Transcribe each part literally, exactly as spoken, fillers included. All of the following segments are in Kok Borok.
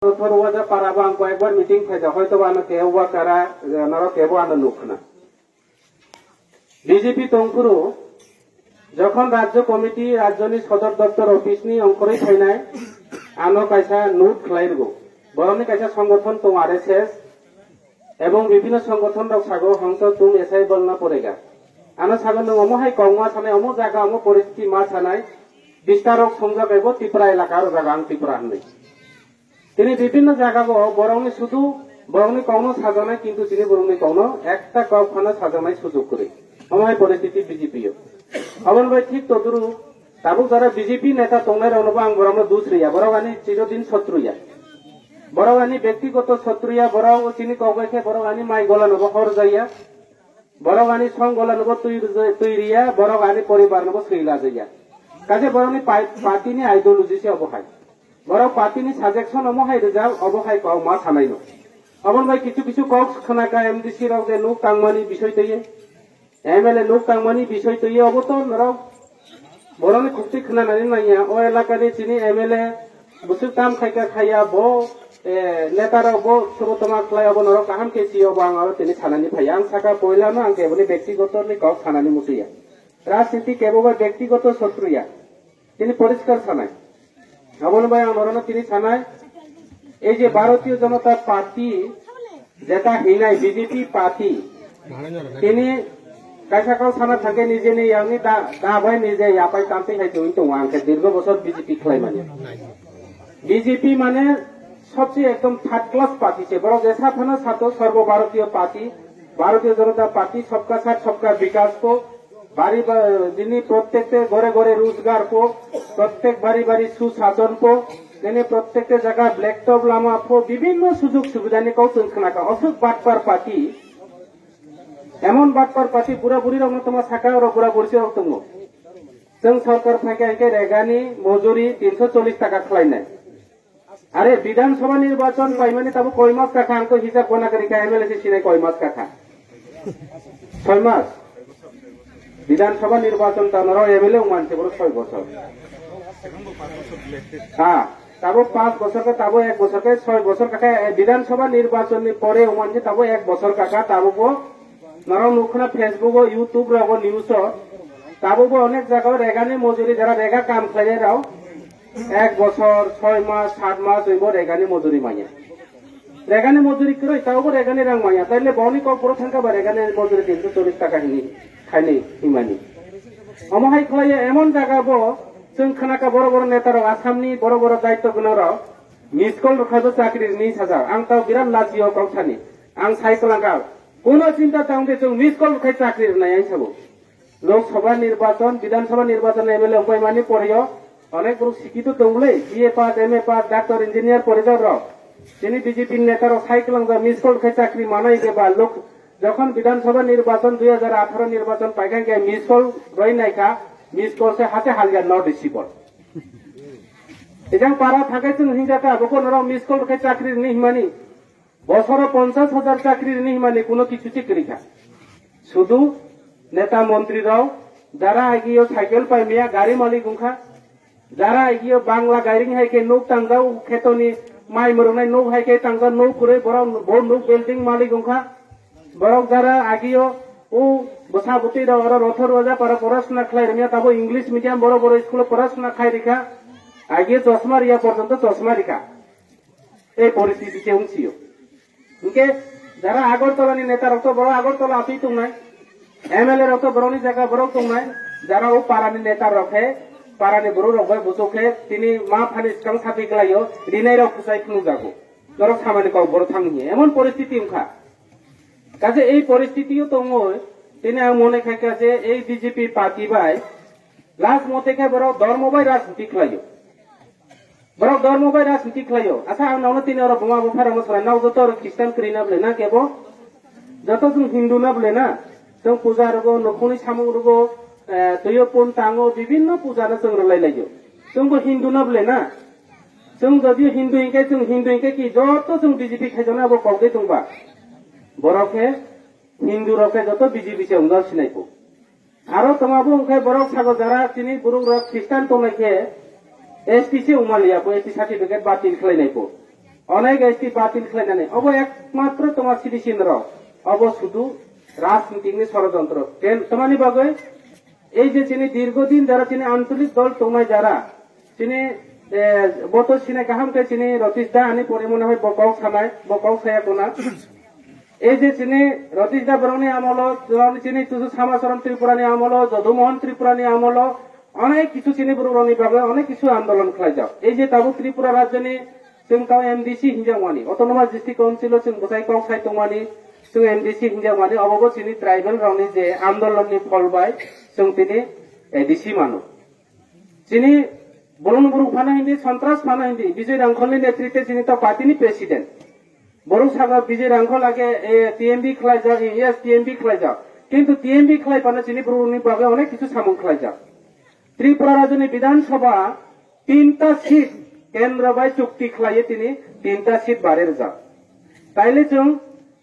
Rothor waja para bo ang koyekbar meeting phaikha, hoito ba ano kebo ba kara, eh, norok kebo ano nukhna. B J P tongphuru jokhon rajyo committee, rajyoni sodor doptor office ni ongkhorwi phainai, ano kaisa note khlai rwgo. Borokni kaisa songgothon tongo, R S S, ebong bibhinno songgothon rok sago, "Hum to tum aisa hi bolna padega." Ano sago, "Nwng omo hai kok ma sanai, omo jaga, omo poristiti ma sanai, bistarok songjak ebo Tripura elaka, aro jaga ang Tripura," hinwi. Tini bibhinno jaga bo borokni sudu borokni kokno sajaknai, kintu tini borokni kokno ekta kok phano sajaknai sujok kwrwi. Omo hai poristiti B J P o. Aboni bai thik toduru tabuk jara B J P neta tongnai rokno bo ang borokno dus riya. Borok ani chirodin sotru ya. Borok ani bektigoto sotru ya, borok chini kok bai khe borok ani mai gola no bo hor jaya. Borok ani song gola no bo twi rwja-, twi riya, borok ani poribar no bo swi lajaya. Kaisa borokni pai-, party ni ideology se obo hai. Borok party ni suggestion omo hai rijak, obo hai kok ma sanai no. Aboni bai kichu kichu kok khna kha M D C rok je nuk tangmani bisoi twi, M L A nuk tangmani bisoi twi, obo to norok borokni khukti khna nani nangya. O elaka ni chini M L A bwswk tam khai kha khaiya, bo, eh, neta rok bo sobo toma khlai, obo norok kaham khe si, obo ang aro tini sanani phaiya. Ang saka poila no ang keboni bektigoto ni kok sanani musuya. Rajniti kebo bai bektigoto sotru ya. Tini poriskar sanai. Aboni bai ang norokno tini sanai, ei je Bharatiya Janata Party, jeta hinai B J P party, tini kaisa kok sana thangkhe nijeni yangni da, da bai nije yapai tantwi hai tongwi tongo, ang khe dirgo bosor B J P khlaimani. B J P mane sobse ekdom third class party se, borok jesa phano sato Sarbo Bharatiya Party, Bharatiya Janata Party, sabka saath sabka vikas ko, bari ba-, nini prottekte gore gore rojgar po, prottek bari bari sushason po, nini prottekte jaga blacktop lama po, bibhinno sujog subidani kok chwng khna kha. Oswk batpar party, emon batpar party, bura buri rokno tongma saka, oro bura buri se rok tongo. Chwng sorkar phaikha hinkhe regani mojuri tinsho chollish taka khlainai. Are, Bidhan Sabha nirbachon paimani tabo koi mas kakha, ang to hisab gona kari kha, M L A se sinai koi mas kakha. Soi mas. Bidhan Sabha nirbachon ta noro M L A wngmani se boro soi bosor. Ha, tabo panch bosor khe, tabo ek bosor khe, soi bosor kakha, eh, Bidhan Sabha nirbachon ni pore wngmani se tabo ek bosor kakha, tabo bo noro nukhna Facebook o, YouTube rogo, news o, tabo bo onek jaga o regani mojuri, jara rega kam khlainai rok, ek bosor, soi mas, sat mas, oibo regani mojuri manya. Regani mojuri kwrwi, tabo regani rang manya. Taile boni kok boro thangkha ba regani mojuri tinsho chollish taka hini khainwi himani. Omo hai khlaiya emon jaga bo chwng khnakha boro boro neta rok, Assam ni boro boro daitto gwnang rok miss call rwkha bo chakri rwni sajak. Ang tao birat lachio kok sani. Ang sai kwlangkha. Kuno chinta tang de chwng miss call rwkhai chakri rwnai ang sabo. Lok Sabha nirbachon, Bidhan Sabha nirbachon M L A wngpai mani poreo onek borok sikito tongmole, B A pass, M A pass, doctor, engineer porijak rok. Chini B J P neta rok sai kwlangjak miss call khai chakri manai de ba lok, jokhon Bidhan Sabha nirbachon dui hajar atharo nirbachon paikha khe miss call roi naikha, miss call se hate halya not receivable. Ejang para thakai chwng hinjaka abo kono rok miss call khai chakri ni himani. Bosoro ponchash hajar chakri rini himani kuno kichu se kwrwi kha. Sudu neta montri rok jara agio cycle pai maya gari malik wngkha, jara agio bangla gairing hai khe nuk tangjak khetoni mai mwrwngnai nuk hai khe tangjak nuk kwrwi borok bo nuk building malik wngkha, borok jara agio o bwsa bwtwi rok oro rothor roja para porasona khlai rwmya tabo English medium boro boro school o porasona khai rikha, agio chosma riya porjonto chosma rikha. Ei poristiti se wngsio. Hinkhe jara Agartala ni neta rok to borok Agartala asui tongnai, M L A rok to borokni jaga borok tongnai, jara o para ni neta rok khe para ni borok rok bai buchuk khe tini ma phani swkang sati kwlaio, rinai rok kwchai phunukjago. Norok samani kok borok thang hiya emon poristiti wngkha. Kaje ei poristiti o tongoi tini ang mone khaikha je ei B J P party bai last mote khe borok dormo bai rajniti khlaio. Borok dormo bai rajniti khlaio. Asa ang nono tini oro buma bupha rokno salai, nok joto oro Christian kwrwi na bwle na kebo? Joto chwng Hindu na bwle na? Chwng puja rwgo, nukhungni samung rwgo, eh, twiyo pun tango, bibinno puja no chwng rwlai laio. Chwngbo Hindu na bwle na? Chwng jodi Hindu hinkhe chwng Hindu hinkhe ki joto chwng B J P khaijaknai abo kok de tongba? Borok khe Hindu rok khe joto B J P se wngjak sinai kho. Aro tongma bo wngkhe borok sago jara chini borok rok Christian tongnai khe S T se wngmaliya kho, S T certificate batil khlainai kho. Onek S T batil khlainani. Obo ekmatro tongma citizen rok. Obo sudu rajnitik ni sorojontro. Ken-, tomani bagwi ei je chini dirgodin jara chini ancholik dol tongnai jara chini, eh, boto sinai kaham khe chini Ratish Da ani pore mone hoi bo kok sanai, bo kok saya kona. Ei je chini Ratish Da borokni amolo, chini Tusu Samacharan Tripurani amolo, Jodu Mohan Tripurani amolo, onek kisu chini borok rokni bagwi onek kisu andolon khlaijak. Ei je tabuk Tripura rajyoni chwng tao M D C hinjakmani, Autonomous District Council o chwng bwsai kok sai tongmani, chwng M D C hinjakmani, obo bo chini tribal rokni je andolonni phol bai chwng tini A D C mano. Chini borokno borok phano hindi, sontras phano hindi, Bijoy Rangkholni netritwe chini to party ni president. Borok saka Bijoy Rangkhol age, eh, T M B khlaijak, yes, T M B khlaijak. Kintu T M B khlai phano chini borokni bagwi onek kisu samung khlaijak. Tripura rajyoni Bidhan Sabha tinta seat kendra bai chukti khlaiwi tini tinta seat bare rwjak. Taile chwng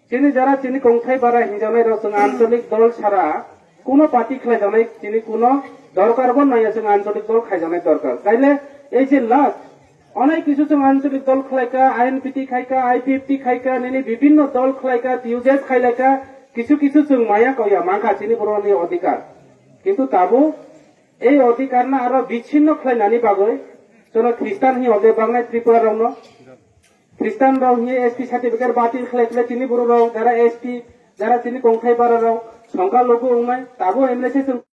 chini jara chini kongthai bara hinjaknai rok chwng ancholik dol sara kuno party khlaijaknai chini kuno dorkar bo naiya chwng ancholik dol khaijaknai dorkar. Taile ei je last onek kisu chwng ancholik dol khlaika, I N P T khaika, I P F T khaika, nini bibhinno dol khlaika, T U J S khailaika, kisu kisu chwng maya kauya mankha chini borokni odhikar. Kintu tabuk ei odhikar no aro bichinno khlainani bagwi chwngno Khristan hi ode bangnai Tripura rokno. Khristan rok hi S T certificate batil khlai khlai chini borok rok jara S T, jara chini kongthai bara rok songkha logo wngnai, tabuk M L A se chwng